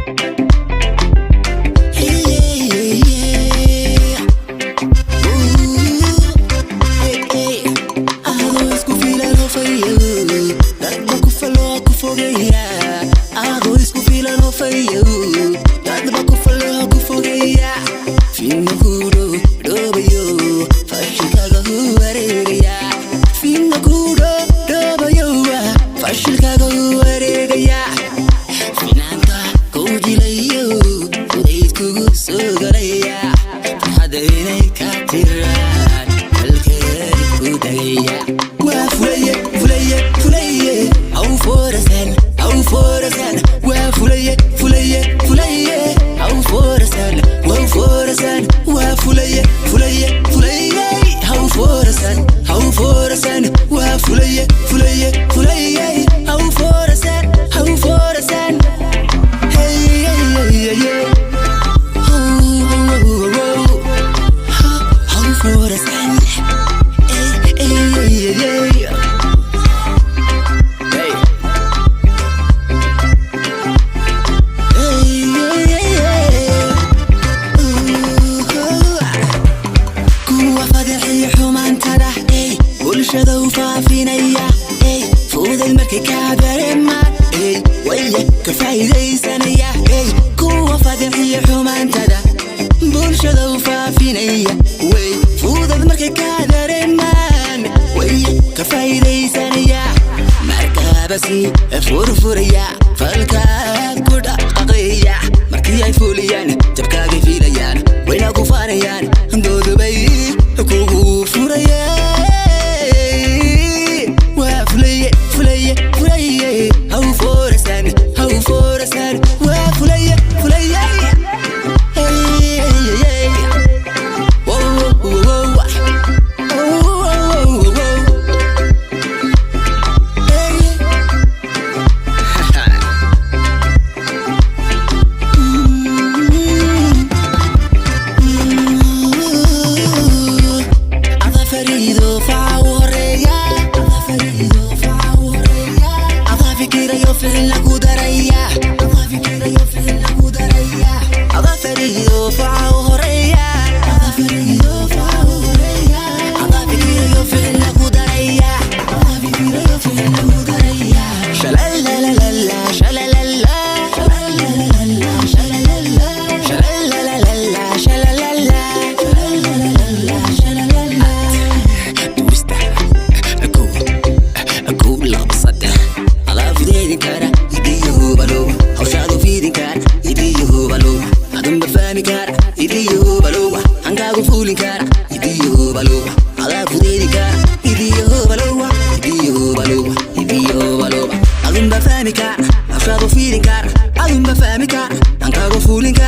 Hey, yeah. Ooh, hey, hey. Adoo isku filan oo fayow, dadba ku faloo ku fogeeya. Adoo isku filan oo fayow, dadba ku faloo ku fogeeya. Fiidna ku dhoobayo, fashilkaaga hu wareegaya. Fiidna ku dhoobayo, fashilkaaga hu wareegaya. Finaanta kuu jilayo, fudayd kugu soo galaya. Farxadda inay ka tiraan, halkeed ku dagaya. Waa fulaye, fulaye, fulaye, haw foorasan, haw foorasan. Waa fulaye, fulaye, fulaye, haw foorasan, haw foorasan. Waa fulaye, fulaye, fulaye, haw foorasan, haw foorasan. Waa fulaye, fulaye, fulaye, haw foorasan, haw foorasan. Hey, hey, hey, hey. Oh, oh, oh, oh. Haw foorasan. Hey, hey, hey, hey. Hey. Hey, hey, hey. Ooh, kuwa fadexiyo xumaantada, ey, bulshada u faafinaya, ey, fudayd markay kaa dareemaan, ey, waya ka faa'iidaysanaya. Ey, kuwa fadexiyo xumaantada, bulshada u faafinaya, way fudayd markay kaa dareemaan, waya ka faa'iidaysanaya. Markaabasi furfuraya falkaad ku dhaqaqaya. Markii ay fuliyaan jabkaagay fiilayaan, wayna ku faanayaan, doodubay kugu furayay. Waa fulaye, fulaye, fulaye, haw foorasan, haw foorasan. Waa fulaye, fulaye. Hey, hey, hey. Whoa, whoa, whoa. Oh, whoa, whoa, whoa. Hey. Ada fariido faca u horeeya. Ada fariido faca u horeeya. Ada fikirayo ficilna ku daraya. Ada fikirayo ficilna ku daraya. Ada fariido faca u horeeya. Ada fariido faca u horeeya. Ada fikirayo ficilna ku daraya. Ada fikirayo ficilna ku daraya. Shalalalala, shalalala, shalalala, shalalala, shalalala, shalalala, shalalala, shalalala. Twista, kow, kow, laba, saddex. Adaa fudeydin kara idiyo hubalo, hawshaadu fiidin kara idiyo hubalo, adunba fahmi kara idiyo hubalo, hankaagu fuulin kara idiyo hubalo. Adaa fudeydin kara idiyo hubalo, idiyo hubalo, idiyo hubalo, adunba fahmi kara, hawshaadu fiidin kara, adunba fahmi kara, hankaagu fuulin kara.